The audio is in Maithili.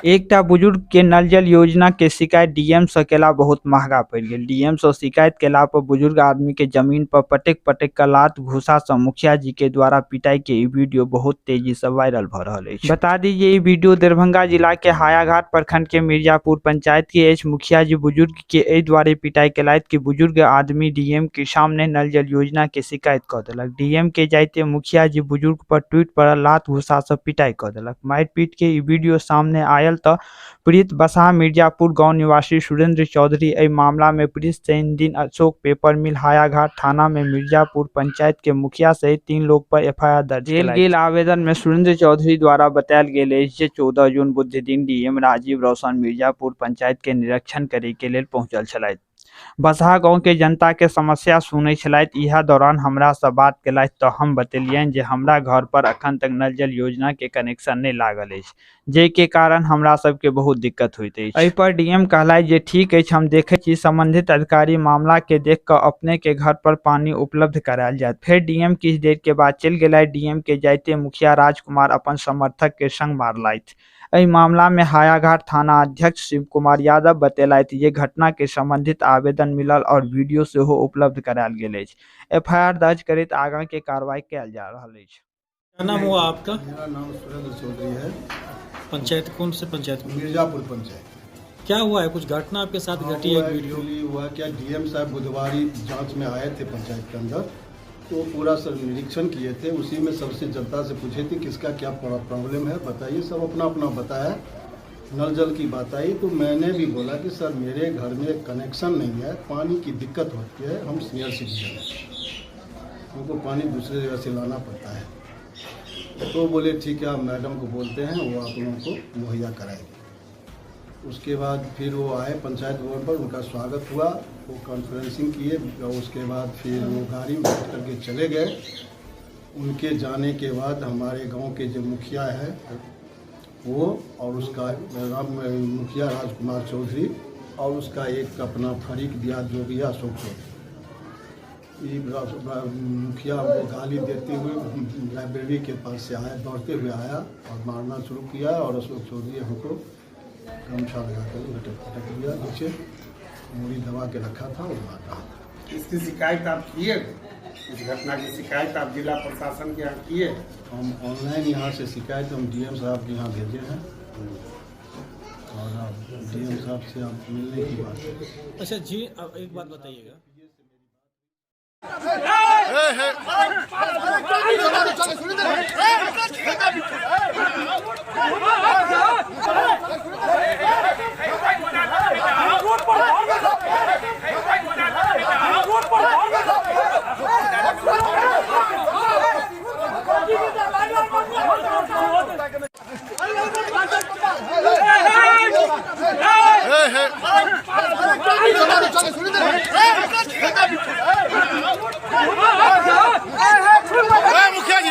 एकटा बुजुर्ग के नल जल योजना के शिकायत डीएम से केला बहुत महंगा पड़ि गेल। डीएम से शिकायत केला पर बुजुर्ग आदमी के जमीन पर पटक पटक क लात घूसा से मुखिया जी के द्वारा पिटाई के ई वीडियो बहुत तेजी से वायरल भ रहल अछि। बता दी जे ई वीडियो दरभंगा जिला के हायाघाट प्रखंड के मिर्जापुर पंचायत के अछि। मुखिया जी बुजुर्ग के एहि दुआरे पिटाई केलथि कि बुजुर्ग आदमी डीएम के सामने नल जल योजना के शिकायत क देलक। डीएम के जाइते मुखिया जी बुजुर्ग पर टूटि पड़ल, लात घूसा से पिटाई क देलक। मारि-पीट के ई वीडियो सामने आयल त पीड़ित बसहा मिर्जापुर गांव निवासी सुरेंद्र चौधरी एहि मामला मे पीड़ित शनि दिन अशोक पेपर मिल हायाघाट थाना मे मिर्जापुर पंचायत के मुखिया सहित 3 लोग पर एफआईआर दर्ज देल गेल। आवेदन मे सुरेंद्र चौधरी द्वारा बतायल गेल अछि जे 14 जून बुध दिन डीएम राजीव रौशन मिर्जापुर पंचायत के निरीक्षण करे के लेल पहुंचल छलथि। बसहा गांव के जनता के समस्या सुनै छलथि। इएह दौरान हमरा से बात केलथि तऽ हम बतेलियनि जे हमरा घर पर अखन तक नल जल योजना के कनेक्शन नहि लागल अछि, जाहि के कारण हमरा सबके बहुत दिक्कत होइत अछि। एहि पर डीएम कहलथि जे ठीक अछि, हम देखैत छी संबंधित अधिकारी मामला के देख कऽ अपने के घर पर पानी उपलब्ध करायल जायत। फेर डीएम किछु देर के बाद चलि गेलथि। डीएम के जाइते मुखिया राजकुमार अपन समर्थक के संग मारलथि। एहि मामला मे हायाघाट थाना अध्यक्ष शिव कुमार यादव बतेलथि जे घटना के संबंधित आवेदन मिलल और वीडियो सेहो उपलब्ध करायल गेल अछि। एफआईआर दर्ज करैत आगां के कार्रवाई कयल जा रहल अछि। क्या नाम हुआ आपका? मेरा नाम सुरेंद्र चौधरी है। पंचायत कौन से पंचायत? मिर्जापुर पंचायत। क्या हुआ है? कुछ घटना आपके साथ घटी है? एक वीडियो एक्चुअली हुआ क्या, डीएम साहब बुधवारी जांच में आए थे पंचायत के अंदर, तो पूरा सर निरीक्षण किए थे। उसी में सबसे जनता से पूछे थे किसका क्या प्रॉब्लम है बताइए। सब अपना अपना बताया। नल जल की बात आई तो मैंने भी बोला कि सर मेरे घर में कनेक्शन नहीं है, पानी की दिक्कत होती है, हम सीनियर सिटीजन हैं, हमको पानी दूसरे जगह से लाना पड़ता है। तो बोले ठीक है, आप मैडम को बोलते हैं, वो आप लोगों को मुहैया कराएंगे। उसके बाद फिर वो आए पंचायत भवन पर, उनका स्वागत हुआ, वो कॉन्फ्रेंसिंग किए। उसके बाद फिर वो गाड़ी में बैठ करके चले गए। उनके जाने के बाद हमारे गांव के जो मुखिया है वो और उसका राम मुखिया राजकुमार चौधरी और उसका एक अपना फरीक दिया जो भी है अशोक चौधरी, ये मुखिया वो गाली देते हुए लाइब्रेरी के पास से आया, दौड़ते हुए आया और मारना शुरू किया और अशोक चौधरी हमको गमछा लगा कर लटक पटक दिया, नीचे मूड़ी दबा के रखा था और मार रहा था। इसकी शिकायत आप किए? इस घटना की शिकायत आप जिला प्रशासन के यहाँ किए? हम ऑनलाइन यहाँ से शिकायत हम डीएम साहब के यहाँ भेजे हैं और अब डीएम साहब से आप मिलने की बात है। अच्छा जी, अब एक बात बताइएगा। मुखिया जी